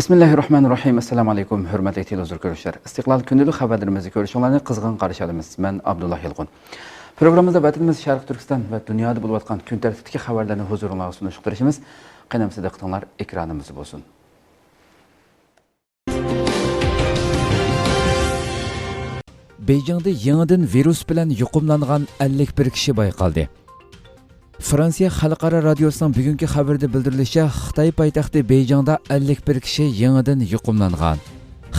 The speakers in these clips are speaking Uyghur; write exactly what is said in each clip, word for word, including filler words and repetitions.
بىسمىللاھىررەھمانىررەھىم. ئەسسالامۇ ئەلەيكۇم، ھۆرمەتلىك تېلېۋىزور كۆرۈشلەر. ئىستىقلال كۈندىلىك خەۋەرلىرىمىزنى كۆرۈشۈڭلارنى قىزغىن قارشى ئالىمىز. مەن ئابدۇللا يالقۇن. پروگراممىمىزدا ۋەتىنىمىز شەرقىي تۈركىستان ۋە دۇنيادا بولۇۋاتقان كۈن تەرتىپتىكى خەۋەرلەرنى ھۇزۇرۇڭلارغا سۇنۇشقا تىرىشىمىز. قېنى ئەمىسە دىققىتىڭلار ئېكرانىمىزدا بولسۇن. بېيجىڭدا يېڭىدىن ۋىرۇس بىلەن يۇقۇملانغان ئەللىك بىر كىشى بايقالدى. فرانسىيە خەلقئارا رادىيوسىنىڭ بۈگۈنكى خەۋىرىدە بىلدۈرۈلۈشىچە، خىتاي پايتەختى بېيجىڭدا ئەللىك بىر كىشى يېڭىدىن يۇقۇملانغان.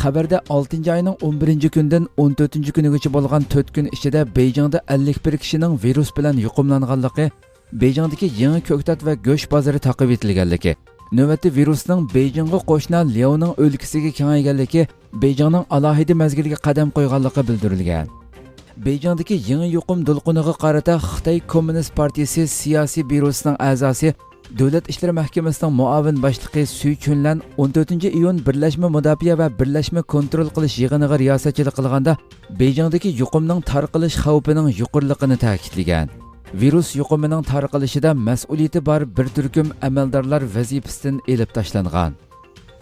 خەۋەردە ئالتىنچى ئاينىڭ ئون بىرىنچى كۈنىدىن ئون تۆتىنچى كۈنىگىچە بولغان تۆت كۈن ئىچىدە بېيجىڭدا ئەللىك بىر كىشىنىڭ ۋىرۇس بىلەن يۇقۇملانغانلىقى، بېيجىڭدىكى يېڭى كۆكتات ۋە گۆش بازىرى تاقىۋېتىلگەنلىكى، نۆۋەتتە ۋىرۇسنىڭ بېيجىڭغا قوشنا لياۋنىڭ ئۆلكىسىگە كېڭەيگەنلىكى، بېيجىڭنىڭ ئالاھىدە مەزگىلگە قەدەم قويغانلىقى بىلدۈرۈلگەن. بېيجىڭدىكى يېڭى يۇقۇم دولقۇنىغا قارىتا خىتاي كوممۇنىست پارتىيىسى سىياسىي بيۇروسىنىڭ ئەزاسى، دۆلەت ئىشلىرى مەھكىمىسىنىڭ مۇئاۋىن باشلىقى سۈي چۈنلەن ئون تۆتىنچى ئىيۇن بىرلەشمە مۇداپىئە ۋە بىرلەشمە كونترول قىلىش يىغىنىغا رىياسەتچىلىك قىلغاندا، بېيجىڭدىكى يۇقۇمنىڭ تارقىلىش خەۋپىنىڭ يۇقىرىلىقىنى تەكىتلىگەن. ۋىرۇس يۇقۇمىنىڭ تارقىلىشىدا مەسئۇلىيىتى بار بىر تۈركۈم ئەمەلدارلار ۋەزىپىسىدىن ئېلىپ تاشلانغان.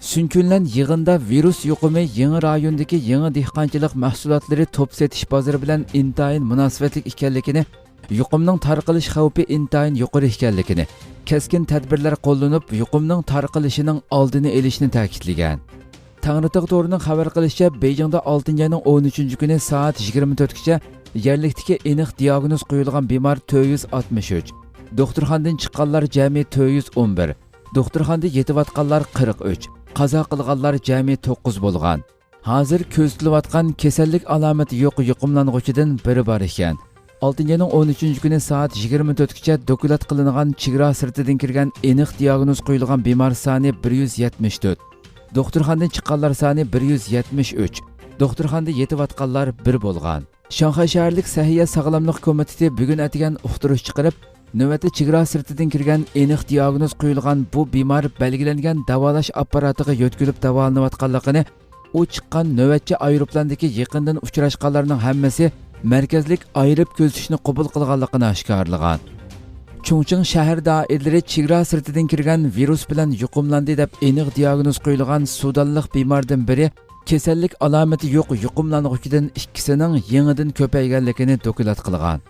سۈن چۈنلەن يىغىندا ۋىرۇس يۇقۇمى يېڭى رايوندىكى يېڭى دېھقانچىلىق مەھسۇلاتلىرى توپ سېتىش بازىرى بىلەن ئىنتايىن مۇناسىۋەتلىك ئىكەنلىكىنى، يۇقۇمنىڭ تارقىلىش خەۋپى ئىنتايىن يۇقىرى ئىكەنلىكىنى، كەسكىن تەدبىرلەر قوللىنىپ، يۇقۇمنىڭ تارقىلىشىنىڭ ئالدىنى ئېلىشنى تەكىتلىگەن. تەڭرىتاغ تورىنىڭ خەۋەر قىلىشىچە، بېيجىڭدا ئالتىنچى ئاينىڭ ئون ئۈچىنچى كۈنى سائەت يىگىرمە تۆتكىچە يەرلىكتىكى ئېنىق دىياگنوز قويۇلغان بىمار تۆت يۈز ئاتمىش ئۈچ، دوختۇرخانىدىن چىققانلار جەمئىي تۆت يۈز ئون بىر، دوختۇرخانىدا يېتىۋاتقانلار قىرىق ئۈچ، قازا قىلغانلار جەمئىي توققۇز بولغان. ھازىر كۆزىتىلىۋاتقان كېسەللىك ئالامىتى يوق يۇقۇملانغۇچىدىن بىرى بار ئىكەن. ئالتىنچى ئاينىڭ ئون ئۈچىنچى كۈنى سائەت يىگىرمە تۆتكىچە دوكلات قىلىنغان چېگرا سىرتىدىن كىرگەن ئېنىق دىياگنوز قويۇلغان بىمار سانى بىر يۈز يەتمىش تۆت، دوختۇرخانىدىن چىققانلار سانى بىر يۈز يەتمىش ئۈچ، دوختۇرخانىدا يېتىۋاتقانلار بىر بولغان. شاڭخەي شەھەرلىك سەھىيە ساغلاملىق كومىتېتى بۈگۈن ئەتىگەن ئۇقتۇرۇش چىقىرىپ، نۆۋەتتە چېگرا سىرتىدىن كىرگەن ئېنىق دىياگنوز قويۇلغان بۇ بىمار بەلگىلەنگەن داۋالاش ئاپپاراتىغا يۆتكىلىپ داۋالىنىۋاتقانلىقىنى، ئۇ چىققان نۆۋەتچى ئايروپىلاندىكى يېقىندىن ئۇچراشقانلارنىڭ ھەممىسى مەركەزلىك ئايرىپ كۆزىتىشنى قوبۇل قىلغانلىقىنى ئاشكارىلىغان. چۇڭچىڭ شەھەر دائىرىلىرى چېگرا سىرتىدىن كىرگەن ۋىرۇس بىلەن يۇقۇملاندى دەپ ئېنىق دىياگنوز قويۇلغان سۇدانلىق بىماردىن بىرى، كېسەللىك ئالامىتى يوق يۇقۇملانغۇچىدىن ئىككىسىنىڭ يېڭىدىن كۆپەيگەنلىكىنى دوكلات قىلغان.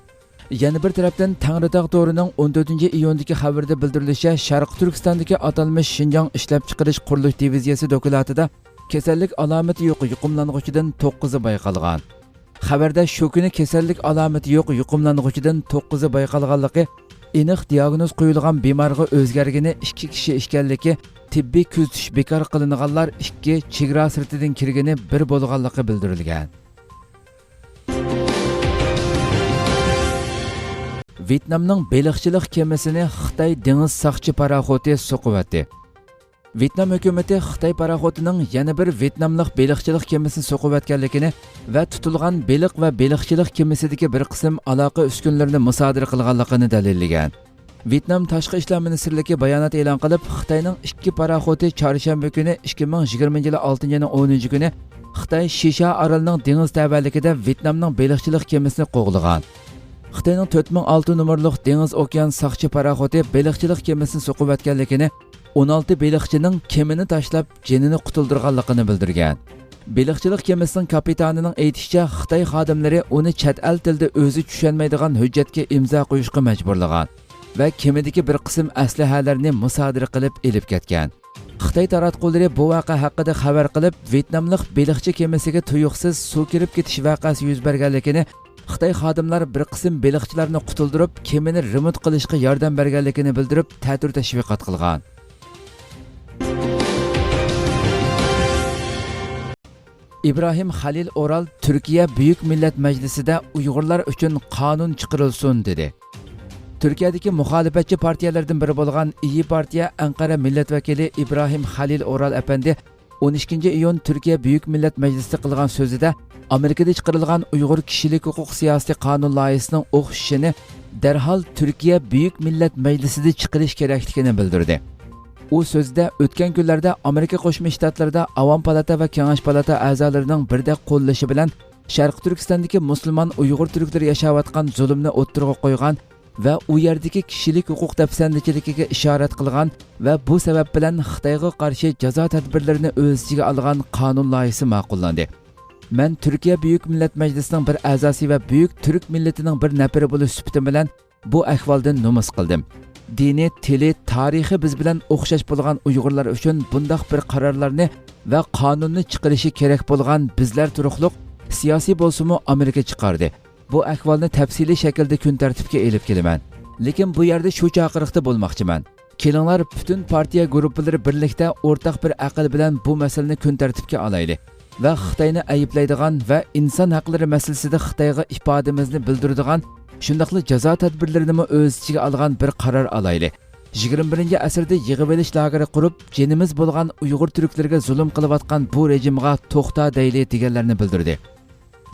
يەنە بىر تەرەپتىن، تەڭرىتاغ تورىنىڭ ئون تۆتىنچى ئىيۇندىكى خەۋىرىدە بىلدۈرۈلۈشىچە، شەرقىي تۈركىستاندىكى ئاتالمىش شىنجاڭ ئىشلەپچىقىرىش قۇرۇلۇش دىۋىزىيەسى دوكلاتىدا كېسەللىك ئالامىتى يوق يۇقۇملانغۇچىدىن توققۇزى بايقالغان. خەۋەردە شۇ كۈنى كېسەللىك ئالامىتى يوق يۇقۇملانغۇچىدىن توققۇزى بايقالغانلىقى، ئېنىق دىياگنوز قويۇلغان بىمارغا ئۆزگەرگىنى ئىككى كىشى ئىكەنلىكى، تېببىي كۆزىتىش بىكار قىلىنغانلار ئىككى، چېگرا سىرتىدىن كىرگىنى بىر بولغانلىقى بىلدۈرۈلگەن. ۋيېتنامنىڭ بېلىقچىلىق كېمىسىنى خىتاي دېڭىز ساقچى پاراخوتى سوقۇۋەتتى. ۋيېتنام ھۆكۈمىتى خىتاي پاراخوتىنىڭ يەنە بىر ۋيېتناملىق بېلىقچىلىق كېمىسىنى سوقۇۋەتكەنلىكىنى ۋە تۇتۇلغان بېلىق ۋە بېلىقچىلىق كېمىسىدىكى بىر قىسىم ئالاقە ئۈسكۈنىلىرىنى مۇسادىرە قىلغانلىقىنى دەلىللىگەن. ۋيېتنام تاشقى ئىشلار مىنىستىرلىكى بايانات ئېلان قىلىپ، خىتاينىڭ ئىككى پاراخوتى چارشەنبە كۈنى ئىككى مىڭ يىگىرمىنچى يىلى ئالتىنچى ئاينىڭ ئون ئۈچىنچى كۈنى خىتاي شىشا ئارىلىنىڭ دېڭىز تەۋەلىكىدە ۋيېتنامنىڭ بېلىقچىلىق كېمىسىنى قوغلىغان. خىتاينىڭ تۆت مىڭ ئالتە نومۇرلۇق دېڭىز ئوكيان ساقچى پاراخوتى بېلىقچىلىق كېمىسىنى سوقۇۋەتكەنلىكىنى، ئون ئالتە بېلىقچىنىڭ كېمىنى تاشلاپ جېنىنى قۇتۇلدۇرغانلىقىنى بىلدۈرگەن. بېلىقچىلىق كېمىسىنىڭ كاپىتانىنىڭ ئېيتىشىچە، خىتاي خادىملىرى ئۇنى چەت ئەل تىلىدا ئۆزى چۈشەنمەيدىغان ھۆججەتكە ئىمزا قويۇشقا مەجبۇرلىغان ۋە كېمىدىكى بىر قىسىم ئەسلىھەلەرنى مۇسادىرە قىلىپ ئېلىپ كەتكەن. خىتاي تاراتقۇلىرى بۇ ۋەقە ھەققىدە خەۋەر قىلىپ، ۋيېتناملىق بېلىقچى كېمىسىگە تۇيۇقسىز سۇ كىرىپ كېتىش ۋەقەسى يۈز بەرگەنلىكىنى، خىتاي خادىملار بىر قىسىم بېلىقچىلارنى قۇتۇلدۇرۇپ، كېمىنى رېمونت قىلىشقا ياردەم بەرگەنلىكىنى بىلدۈرۈپ، تەتۈر تەشۋىقات قىلغان. ئىبراھىم خەلىل ئورال تۈركىيە بۈيۈك مىللەت مەجلىسىدە ئۇيغۇرلار ئۈچۈن قانۇن چىقىرىلسۇن، دېدى. تۈركىيەدىكى مۇخالىپەتچى پارتىيەلەردىن بىرى بولغان ئىيى پارتىيە ئەنقەرە مىللەت ۋەكىلى ئىبراھىم خەلىل ئورال ئەپەندى ئون ئىككىنچى ئىيۇن تۈركىيە بۈيۈك مىللەت مەجلىسىدە قىلغان سۆزىدە، ئامېرىكىدا چىقىرىلغان ئۇيغۇر كىشىلىك ھوقۇق سىياسىتى قانۇن لايىھىسىنىڭ ئوخشىشىنى دەرھال تۈركىيە بۈيۈك مىللەت مەجلىسىدە چىقىرىش كېرەكلىكىنى بىلدۈردى. ئۇ سۆزىدە، ئۆتكەن كۈنلەردە ئامېرىكا قوشما شتاتلىرىدا ئاۋام پالاتا ۋە كېڭەش پالاتا ئەزالىرىنىڭ بىردەك قوللىشى بىلەن شەرقىي تۈركىستاندىكى مۇسۇلمان ئۇيغۇر تۈركلىرى ياشاۋاتقان زۇلۇمنى ئوتتۇرىغا قويغان ۋە ئۇ يەردىكى كىشىلىك ھوقۇق دەپسەندىچىلىكىگە ئىشارەت قىلغان ۋە بۇ سەۋەب بىلەن خىتايغا قارشى جازا تەدبىرلىرىنى ئۆز ئىچىگە ئالغان قانۇن لايىھىسى ماقۇللاندى. مەن تۈركىيە بۈيۈك مىللەت مەجلىسىنىڭ بىر ئەزاسى ۋە بۈيۈك تۈرك مىللىتىنىڭ بىر نەپىرى بولۇش سۈپىتىم بىلەن بۇ ئەھۋالدىن نومۇس قىلدىم. دىنى، تىلى، تارىخى بىز بىلەن ئوخشاش بولغان ئۇيغۇرلار ئۈچۈن بۇنداق بىر قارارلارنى ۋە قانۇننى چىقىرىشى كېرەك بولغان بىزلەر تۇرۇقلۇق سىياسىي بولسىمۇ ئامېرىكا چىقاردى. بۇ ئەھۋالنى تەپسىلىي شەكىلدە كۈن تەرتىپكە ئېلىپ كېلىمەن. لېكىن بۇ يەردە شۇ چاقىرىقتا بولماقچىمەن. كېلىڭلار، پۈتۈن پارتىيە گۇرۇپپىلىرى بىرلىكتە ئورتاق بىر ئەقىل بىلەن بۇ مەسىلىنى كۈن تەرتىپكە ئالايلى ۋە خىتاينى ئەيىبلەيدىغان ۋە ئىنسان ھەقلىرى مەسىلىسىدە خىتايغا ئىپادىمىزنى بىلدۈرىدىغان، شۇنداقلا جازا تەدبىرلىرىنىمۇ ئۆز ئىچىگە ئالغان بىر قارار ئالايلى. يىگىرمە بىرىنچى ئەسىردە يىغىۋېلىش لاگېرى قۇرۇپ، جېنىمىز بولغان ئۇيغۇر تۈركلىرىگە زۇلۇم قىلىۋاتقان بۇ رېجىمغا توختا دەيلى، دېگەنلەرنى بىلدۈردى.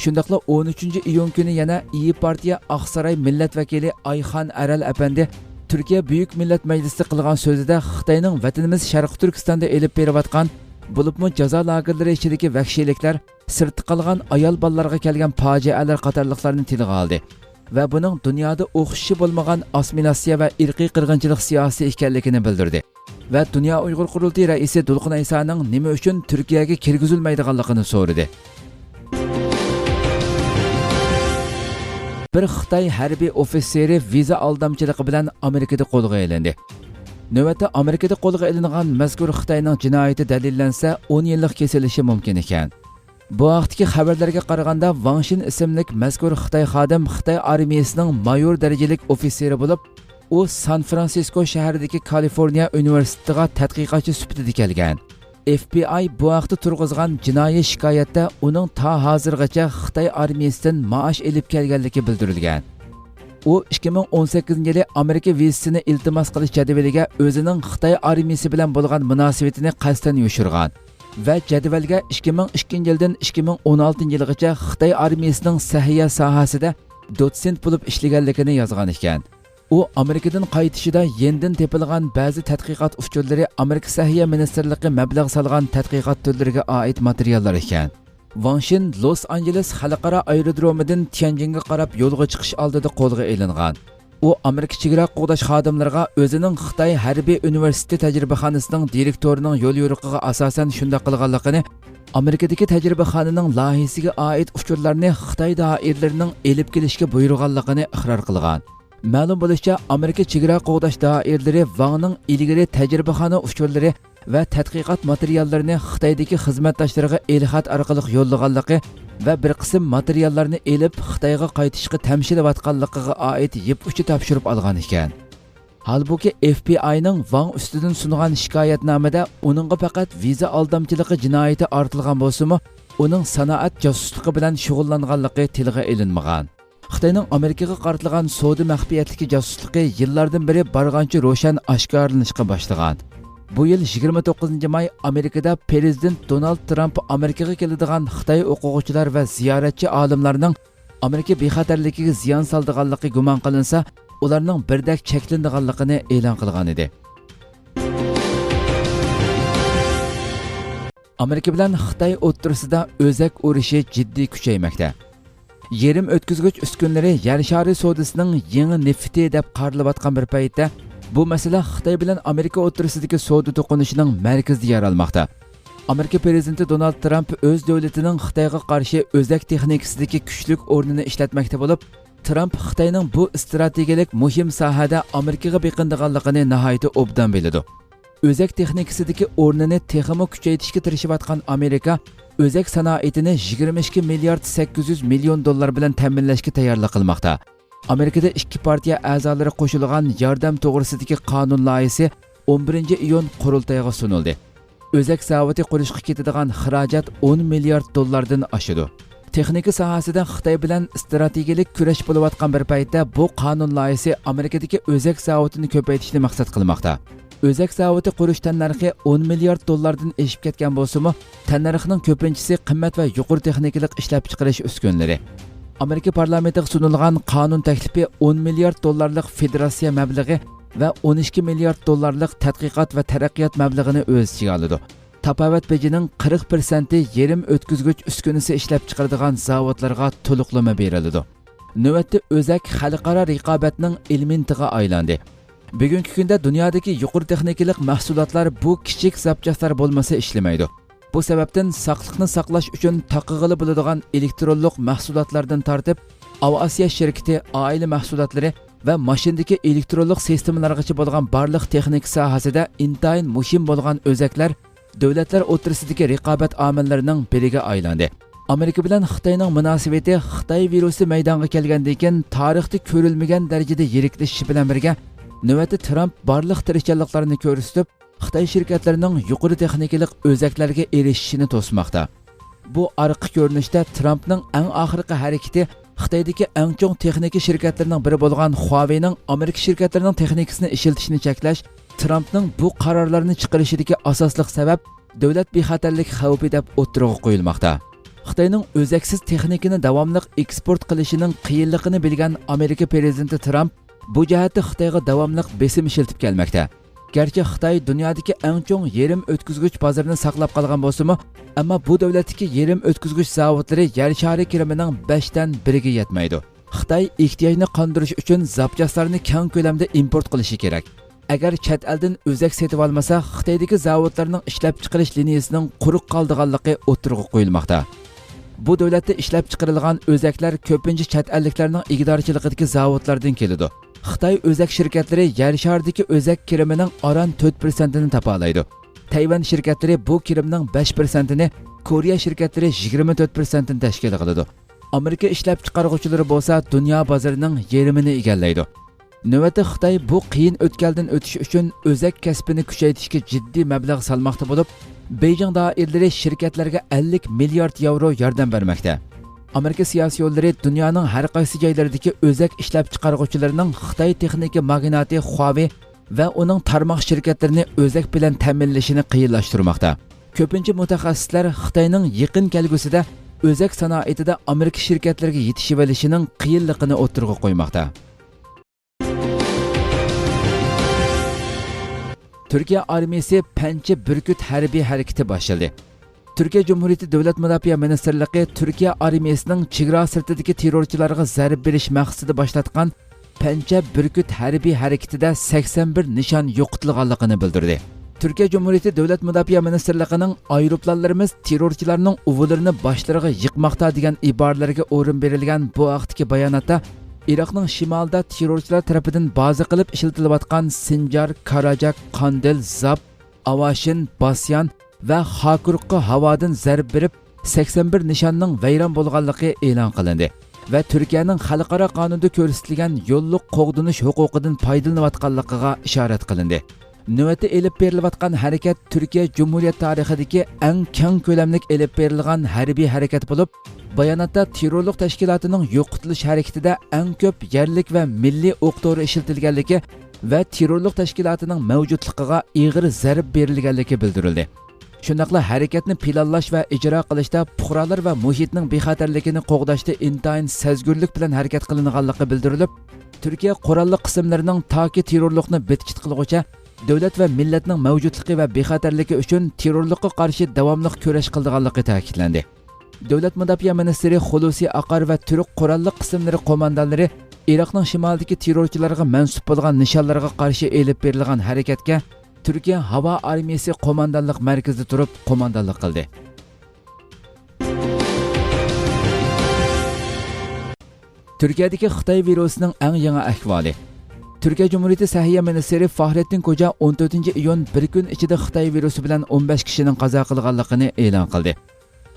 شۇنداقلا ئون ئۈچىنچى ئىيۇن كۈنى يەنە ئىيى پارتىيە ئاقساراي مىللەت ۋەكىلى ئايخان ئەرەل ئەپەندى تۈركىيە بۈيۈك مىللەت مەجلىسىدە قىلغان سۆزىدە خىتاينىڭ ۋەتىنىمىز شەرقىي تۈركىستاندا ئېلىپ بېرىۋاتقان، بولۇپمۇ جازا لاگېرلىرى ئىچىدىكى ۋەھشىيلىكلەر، سىرتتا قالغان ئايال بالىلارغا كەلگەن پاجىئەلەر قاتارلىقلارنى تىلغا ئالدى ۋە بۇنىڭ دۇنيادا ئوخشىشى بولمىغان ئاسسىمىلياتسىيە ۋە ئىرقىي قىرغىنچىلىق سىياسىتى ئىكەنلىكىنى بىلدۈردى. ۋە دۇنيا ئۇيغۇر قۇرۇلتىيى رەئىسى دولقۇن ئەيسانىڭ نېمە ئۈچۈن تۈركىيەگە كىرگۈزۈلمەيدىغانلىقىنى سورىدى. بىر خىتاي ھەربىي ئوفىتسېرى ۋىزا ئالدامچىلىقى بىلەن ئامېرىكىدا قولغا ئېلىندى. نۆۋەتتە ئامېرىكىدا قولغا ئېلىنغان مەزكۇر خىتاينىڭ جىنايىتى دەلىللەنسە، ئون يىللىق كېسىلىشى مۇمكىن ئىكەن. بۇ ھەقتىكى خەۋەرلەرگە قارىغاندا، ۋاڭ شىن ئىسىملىك مەزكۇر خىتاي خادىم خىتاي ئارمىيىسىنىڭ مايور دەرىجىلىك ئوفىتسېرى بولۇپ، ئۇ سان فرانسىسكو شەھىرىدىكى كالىفورنىيە ئۇنىۋېرسىتېتىغا تەتقىقاتچى سۈپىتىدە كەلگەن. ئېف بى ئاي بۇ ھەقتە تۇرغۇزغان جىنايى شىكايەتتە ئۇنىڭ تا ھازىرغىچە خىتاي ئارمىيىسىدىن مائاش ئېلىپ كەلگەنلىكى بىلدۈرۈلگەن. ئۇ ئىككى مىڭ ئون سەككىزىنچى يىلى ئامېرىكا ۋىزىسىنى ئىلتىماس قىلىش جەدۋىلىگە ئۆزىنىڭ خىتاي ئارمىيىسى بىلەن بولغان مۇناسىۋىتىنى قەستەن يوشۇرغان ۋە جەدۋەلگە ئىككى مىڭ ئىككىنچى يىلدىن ئىككى مىڭ ئون ئالتىنچى يىلغىچە خىتاي ئارمىيىسىنىڭ سەھىيە ساھەسىدە دوتسېنت بولۇپ ئىشلىگەنلىكىنى يازغان ئىكەن. ئۇ ئامېرىكىدىن قايتىشىدا يېندىن تېپىلغان بەزى تەتقىقات ئۇچۇرلىرى ئامېرىكا سەھىيە مىنىستىرلىقى مەبلەغ سالغان تەتقىقات تۈرلىرىگە ئائىت ماتېرىياللار ئىكەن. ۋاڭ شىن لوس ئانژېلېس خەلقئارا ئايرودرومىدىن تيەنجىنگە قاراپ يولغا چىقىش ئالدىدا قولغا ئېلىنغان. ئۇ ئامېرىكا چېگرا قوغداش خادىملىرىغا ئۆزىنىڭ خىتاي ھەربىي ئۇنىۋېرسىتېتى تەجرىبىخانىسىنىڭ دىرېكتورىنىڭ يوليورۇقىغا ئاساسەن شۇنداق قىلغانلىقىنى، ئامېرىكىدىكى تەجرىبىخانىنىڭ لايىھىسىگە ئائىت ئۇچۇرلارنى خىتاي دائىرىلىرىنىڭ ئېلىپ كېلىشكە بۇيرۇغانلىقىنى ئىقرار قىلغان. مەلۇم بولۇشىچە، ئامېرىكا چېگرا قوغداش دائىرىلىرى ۋاڭنىڭ ئىلگىرى تەجرىبىخانا ئۇچۇرلىرى ۋە تەتقىقات ماتېرىياللىرىنى خىتايدىكى خىزمەتداشلىرىغا ئېلخەت ئارقىلىق يوللىغانلىقى ۋە بىر قىسىم ماتېرىياللارنى ئېلىپ، خىتايغا قايتىشقا تەمشىلىۋاتقانلىقىغا ئائىت يىپ ئۇچى تاپشۇرۇپ ئالغان ئىكەن. ھالبۇكى، ئېف بى ئاينىڭ ۋاڭ ئۈستىدىن سۇنغان شىكايەتنامىدە ئۇنىڭغا پەقەت ۋىزا ئالدامچىلىقى جىنايىتى ئارتىلغان بولسىمۇ، ئۇنىڭ سانائەت جاسۇسلۇقى بىلەن شۇغۇللانغانلىقى تىلغا ئېلىنمىغان. خىتاينىڭ ئامېرىكىغا قارىتىلغان سودا مەخپىيەتلىكى جاسۇسلۇقى يىللاردىن بېرى بارغانچە روشەن ئاشكارىلىنىشقا باشلىغان. بۇ يىل يىگىرمە توققۇزىنچى ماي ئامېرىكىدا پىرېزىدېنت دونالد ترامپ ئامېرىكىغا كېلىدىغان خىتاي ئوقۇغۇچىلار ۋە زىيارەتچى ئالىملارنىڭ ئامېرىكا بىخەتەرلىكىگە زىيان سالىدىغانلىقى گۇمان قىلىنسا، ئۇلارنىڭ بىردەك چەكلىنىدىغانلىقىنى ئېلان قىلغان ئىدى. ئامېرىكا بىلەن خىتاي ئوتتۇرىسىدا ئۆزەك ئۇرۇشى جىددىي كۈچەيمەكتە. يېرىم ئۆتكۈزگۈچ ئۈسكۈنىلىرى يەر شارى سودىسىنىڭ يېڭى نېفىتى دەپ قارىلىۋاتقان بىر پەيتتە، بۇ مەسىلە خىتاي بىلەن ئامېرىكا ئوتتۇرىسىدىكى سودا توقۇنۇشىنىڭ مەركىزىدە يەر ئالماقتا. ئامېرىكا پىرېزىدېنتى دونالد ترامپ ئۆز دۆلىتىنىڭ خىتايغا قارشى ئۆزەك تېخنىكىسىدىكى كۈچلۈك ئورنىنى ئىشلەتمەكتە بولۇپ، ترامپ خىتاينىڭ بۇ ئىستراتېگىيەلىك مۇھىم ساھەدە ئامېرىكىغا بېقىنىدىغانلىقىنى ناھايىتى ئوبدان بىلىدۇ. ئۆزەك تېخنىكىسىدىكى ئورنىنى تېخىمۇ كۈچەيتىشكە تىرىشىۋاتقان ئامېرىكا ئۆزەك سانائىتىنى يىگىرمە ئىككى مىليارد سەككىز يۈز مىليون دوللار بىلەن تەمىنلەشكە تەييارلىق قىلماقتا. ئامېرىكىدا ئىككى پارتىيە ئەزالىرى قوشۇلغان ياردەم توغرىسىدىكى قانۇن لايىھىسى ئون بىرىنچى ئىيۇن قۇرۇلتايغا سۇنۇلدى. ئۆزەك زاۋۇتى قۇرۇشقا كېتىدىغان خىراجەت ئون مىليارد دوللاردىن ئاشىدۇ. تېخنىكا ساھەسىدە خىتاي بىلەن ئىستراتېگىيەلىك كۈرەش بولۇۋاتقان بىر پەيتتە، بۇ قانۇن لايىھىسى ئامېرىكىدىكى ئۆزەك زاۋۇتىنى كۆپەيتىشنى مەقسەت قىلماقتا. ئۆزەك زاۋۇتى قۇرۇش تەننەرخى ئون مىليارد دوللاردىن ئېشىپ كەتكەن بولسىمۇ، تەننەرخنىڭ كۆپىنچىسى قىممەت ۋە يۇقىرى تېخنىكىلىق ئىشلەپچىقىرىش ئۈسكۈنىلىرى. ئامېرىكا پارلامېنتىغا سۇنۇلغان قانۇن تەكلىپى ئون مىليارد دوللارلىق فېدېراتسىيە مەبلىغى ۋە ئون ئىككى مىليارد دوللارلىق تەتقىقات ۋە تەرەققىيات مەبلىغىنى ئۆز ئىچىگە ئالىدۇ. تاپاۋەت بېجىنىڭ قىرىق پىرسەنتى يېرىم ئۆتكۈزگۈچ ئۈسكۈنىسى ئىشلەپچىقىرىدىغان زاۋۇتلارغا تولۇقلىما بېرىلىدۇ. نۆۋەتتە ئۆزەك خەلقئارا رىقابەتنىڭ ئېلېمېنتىغا ئايلاندى. بۈگۈنكى كۈندە دۇنيادىكى يۇقىرى تېخنىكىلىق مەھسۇلاتلار بۇ كىچىك زاپچاسلار بولمىسا ئىشلىمەيدۇ. بۇ سەۋەبتىن ساقلىقنى ساقلاش ئۈچۈن تاقىغىلى بولىدىغان ئېلېكترونلۇق مەھسۇلاتلاردىن تارتىپ، ئاۋىئاتسىيە شىركىتى، ئائىلە مەھسۇلاتلىرى ۋە ماشىنىدىكى ئېلېكترونلۇق سىستېمىلارغىچە بولغان بارلىق تېخنىكا ساھەسىدە ئىنتايىن مۇھىم بولغان ئۆزەكلەر دۆلەتلەر ئوتتۇرىسىدىكى رىقابەت ئامىللىرىنىڭ بىرىگە ئايلاندى. ئامېرىكا بىلەن خىتاينىڭ مۇناسىۋىتى خىتاي ۋىرۇسى مەيدانغا كەلگەندىن كېيىن تارىختا كۆرۈلمىگەن دەرىجىدە يىرىكلىشىشى بىلەن بىرگە، نۆۋەتتە ترامپ بارلىق تىرىشچانلىقلارنى كۆرسىتىپ، خىتاي شىركەتلىرىنىڭ يۇقىرى تېخنىكىلىق ئۆزەكلەرگە ئېرىشىشىنى توسماقتا. بۇ ئارقا كۆرۈنۈشتە ترامپنىڭ ئەڭ ئاخىرقى ھەرىكىتى خىتايدىكى ئەڭ چوڭ تېخنىكا شىركەتلىرىنىڭ بىرى بولغان خۇاۋېينىڭ ئامېرىكا شىركەتلىرىنىڭ تېخنىكىسىنى ئىشلىتىشنى چەكلەش، ترامپنىڭ بۇ قارارلارنى چىقىرىشىدىكى ئاساسلىق سەۋەب دۆلەت بىخەتەرلىك خەۋپى دەپ ئوتتۇرىغا قويۇلماقتا. خىتاينىڭ ئۆزەكسىز تېخنىكىنى داۋاملىق ئېكسپورت قىلىشىنىڭ قىيىنلىقىنى بىلگەن ئامېرىكا پىرېزىدېنتى ترامپ بۇ جەھەتتە خىتايغا داۋاملىق بېسىم ئىشلىتىپ كەلمەكتە. گەرچە خىتاي دۇنيادىكى ئەڭ چوڭ يېرىم ئۆتكۈزگۈچ بازىرىنى ساقلاپ قالغان بولسىمۇ، ئەمما بۇ دۆلەتتىكى يېرىم ئۆتكۈزگۈچ زاۋۇتلىرى يەر شارى كىرىمىنىڭ بەشتىن بىرىگە يەتمەيدۇ. خىتاي ئېھتىياجنى قاندۇرۇش ئۈچۈن زاپچاسلارنى كەڭ كۆلەمدە ئىمپورت قىلىشى كېرەك. ئەگەر چەت ئەلدىن ئۆزەك سېتىۋالمىسا، خىتايدىكى زاۋۇتلارنىڭ ئىشلەپچىقىرىش لىنىيىسىنىڭ قۇرۇق قالىدىغانلىقى ئوتتۇرىغا قويۇلماقتا. بۇ دۆلەتتە ئىشلەپچىقىرىلغان ئۆزەكلەر كۆپىنچە چەت ئەللىكلەرنىڭ ئىگىدارچىلىقىدىكى زاۋۇتلاردىن كېلىدۇ. خىتاي ئۆزەك شىركەتلىرى يەر شارىدىكى ئۆزەك كىرىمىنىڭ ئاران تۆت پىرسەنتىنى تاپالايدۇ. تەيۋەن شىركەتلىرى بۇ كىرىمنىڭ بەش پىرسەنتىنى، كورېيە شىركەتلىرى يىگىرمە تۆت پىرسەنتىنى تەشكىل قىلىدۇ. ئامېرىكا ئىشلەپچىقارغۇچىلىرى بولسا دۇنيا بازىرىنىڭ يېرىمىنى ئىگىلەيدۇ. نۆۋەتتە خىتاي بۇ قىيىن ئۆتكەلدىن ئۆتۈش ئۈچۈن ئۆزەك كەسپىنى كۈچەيتىشكە جىددىي مەبلەغ سالماقتا بولۇپ، بېيجىڭ دائىرىلىرى شىركەتلەرگە ئەللىك مىليارد ياۋرو ياردەم بەرمەكتە. ئامېرىكا سىياسىيونلىرى دۇنيانىڭ ھەر قايسى جايلىرىدىكى ئۆزەك ئىشلەپچىقارغۇچىلىرىنىڭ خىتاي تېخنىكا ماگناتى خۇاۋېي ۋە ئۇنىڭ تارماق شىركەتلىرىنى ئۆزەك بىلەن تەمىنلىشىنى قىيىنلاشتۇرماقتا. كۆپىنچە مۇتەخەسسىسلەر خىتاينىڭ يېقىن كەلگۈسىدە ئۆزەك سانائىتىدە ئامېرىكا شىركەتلىرىگە يېتىشىۋېلىشىنىڭ قىيىنلىقىنى ئوتتۇرىغا قويماقتا. تۈركىيە ئارمىيىسى پەنچە بۈركۈت ھەربىي ھەرىكىتى باشلىدى. تۈركىيە جۇمھۇرىيىتى دۆلەت مۇداپىئە مىنىستىرلىقى تۈركىيە ئارمىيىسىنىڭ چېگرا سىرتىدىكى تېررورچىلارغا زەربە بېرىش مەقسىتىدە باشلاتقان پەنچە بۈركۈت ھەربىي ھەرىكىتىدە سەكسەن بىر نىشان يوقىتىلغانلىقىنى بىلدۈردى. تۈركىيە جۇمھۇرىيىتى دۆلەت مۇداپىئە مىنىستىرلىقىنىڭ ئايروپىلانلىرىمىز تېررورچىلارنىڭ ئۇۋىلىرىنى باشلىرىغا يىقماقتا دېگەن ئىبارىلەرگە ئورۇن بېرىلگەن بۇ ھەقتىكى باياناتتا ئىراقنىڭ شىمالىدا تېررورچىلار تەرىپىدىن بازا قىلىپ ئىشلىتىلىۋاتقان سىنجار، كاراجاك، قاندىل، زاپ، ئاۋاشىن، باسيان ۋە خاكۇرغا ھاۋادىن زەربە بېرىپ، سەكسەن بىر نىشاننىڭ ۋەيران بولغانلىقى ئېلان قىلىندى ۋە تۈركىيەنىڭ خەلقئارا قانۇندا كۆرسىتىلگەن يوللۇق قوغدىنىش ھوقۇقىدىن پايدىلىنىۋاتقانلىقىغا ئىشارەت قىلىندى. نۆۋەتتە ئېلىپ بېرىلىۋاتقان ھەرىكەت تۈركىيە جۇمھۇرىيەت تارىخىدىكى ئەڭ كەڭ كۆلەملىك ئېلىپ بېرىلغان ھەربىي ھەرىكەت بولۇپ، باياناتتا تېررورلۇق تەشكىلاتىنىڭ يوقىتىلىش ھەرىكىتىدە ئەڭ كۆپ يەرلىك ۋە مىللىي ئوق-دورا ئىشلىتىلگەنلىكى ۋە تېررورلۇق تەشكىلاتىنىڭ مەۋجۇتلۇقىغا ئېغىر زەربە بېرىلگەنلىكى بىلدۈرۈلدى. شۇنداقلا ھەرىكەتنى پىلانلاش ۋە ئىجرا قىلىشتا پۇقرالار ۋە مۇھىتنىڭ بىخەتەرلىكىنى قوغداشتا ئىنتايىن سەزگۈرلۈك بىلەن ھەرىكەت قىلىنغانلىقى بىلدۈرۈلۈپ، تۈركىيە قوراللىق قىسىملىرىنىڭ تاكى تېررورلۇقنى بىتچىت قىلغۇچە دۆلەت ۋە مىللەتنىڭ مەۋجۇتلۇقى ۋە بىخەتەرلىكى ئۈچۈن تېررورلۇققا قارشى داۋاملىق كۈرەش قىلىدىغانلىقى تەكىتلەندى. دۆلەت مۇداپىئە مىنىستىرى خۇلۇسى ئاقار ۋە تۈرك قوراللىق قىسىملىرى قوماندانلىرى ئىراقنىڭ شىمالىدىكى تېررورچىلارغا مەنسۇپ بولغان نىشانلارغا قارشى ئېلىپ بېرىلغان ھەرىكەتكە تۈركىيە ھاۋا ئارمىيىسى قوماندانلىق مەركىزىدە تۇرۇپ قوماندانلىق قىلدى. تۈركىيەدىكى خىتاي ۋىرۇسىنىڭ ئەڭ يېڭى ئەھۋالى. تۈركىيە جۇمھۇرىيىتى سەھىيە مىنىستىرى فاھرېتتىن كوجا ئون تۆتىنچى ئىيۇن بىر كۈن ئىچىدە خىتاي ۋىرۇسى بىلەن ئون بەش كىشىنىڭ قازا قىلغانلىقىنى ئېلان قىلدى.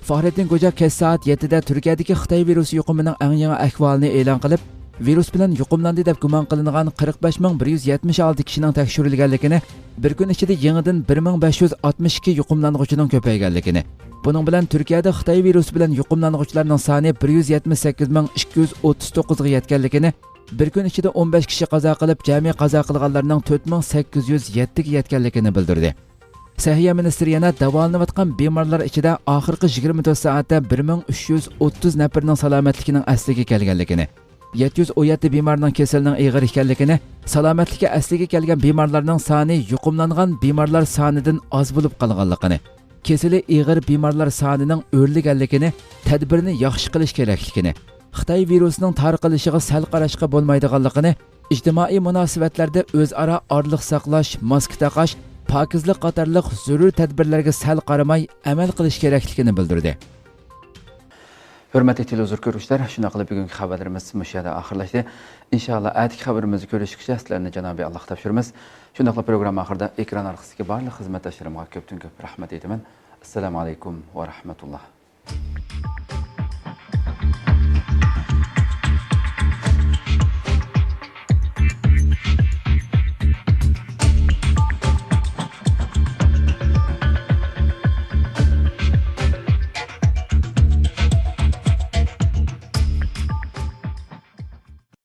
فاھرېتتىن كوجا كەچ سائەت يەتتىدە تۈركىيەدىكى خىتاي ۋىرۇسى يۇقۇمىنىڭ ئەڭ يېڭى ئەھۋالىنى ئېلان قىلىپ، ۋىرۇس بىلەن يۇقۇملاندى دەپ گۇمان قىلىنغان قىرىق بەش مىڭ بىر يۈز يەتمىش ئالتە كىشىنىڭ تەكشۈرۈلگەنلىكىنى، بىر كۈن ئىچىدە يېڭىدىن بىر مىڭ بەش يۈز ئاتمىش ئىككى يۇقۇملانغۇچىنىڭ كۆپەيگەنلىكىنى، بۇنىڭ بىلەن تۈركىيەدە خىتاي ۋىرۇسى بىلەن يۇقۇملانغۇچىلارنىڭ سانى بىر يۈز يەتمىش سەككىز مىڭ ئىككى يۈز ئوتتۇز توققۇزغا يەتكەنلىكىنى، بىر كۈن ئىچىدە ئون بەش كىشى قازا قىلىپ، جەمئىي قازا قىلغانلارنىڭ تۆت مىڭ سەككىز يۈز يەتتىگە يەتكەنلىكىنى بىلدۈردى. سەھىيە مىنىستىرى يەنە داۋالىنىۋاتقان بىمارلار ئىچىدە ئاخىرقى يىگىرمە تۆت سائەتتە بىر مىڭ ئۈچ يۈز ئوتتۇز نەپىرىنىڭ سالامەتلىكىنىڭ ئەسلىگە كەلگەنلىكىنى، يەتتە يۈز ئون يەتتە بىمارنىڭ كېسىلىنىڭ ئېغىر ئىكەنلىكىنى، سالامەتلىكى ئەسلىگە كەلگەن بىمارلارنىڭ سانى يۇقۇملانغان بىمارلار سانىدىن ئاز بولۇپ قالغانلىقىنى، كېسىلى ئېغىر بىمارلار سانىنىڭ ئۆرلىگەنلىكىنى، تەدبىرنى ياخشى قىلىش كېرەكلىكىنى، خىتاي ۋىرۇسىنىڭ تارقىلىشىغا سەل قاراشقا بولمايدىغانلىقىنى، ئىجتىمائىي مۇناسىۋەتلەردە ئۆزئارا ئارىلىق ساقلاش، ماسكا تاقاش، پاكىزلىق قاتارلىق زۆرۈر تەدبىرلەرگە سەل قارىماي ئەمەل قىلىش كېرەكلىكىنى بىلدۈردى. ھۆرمەتلىك تېلېۋىزور كۆرگۈچىلەر، شۇنداق قىلىپ بۈگۈنكى خەۋەرلىرىمىز مۇشۇ يەردە ئاخىرلاشتى. ئىنشائاللا، ئەتىكى خەۋىرىمىزدە كۆرۈشكىچە سىلەرنى جانابىي ئاللاغا تاپشۇرىمىز. شۇنداقلا پروگرامما ئاخىرىدا ئېكران ئارقىسىدىكى بارلىق خىزمەتداشلىرىمغا كۆپتىن كۆپ رەھمەت ئېيتىمەن. ئەسسالامۇ ئەلەيكۇم ۋە رەھمەتۇللا.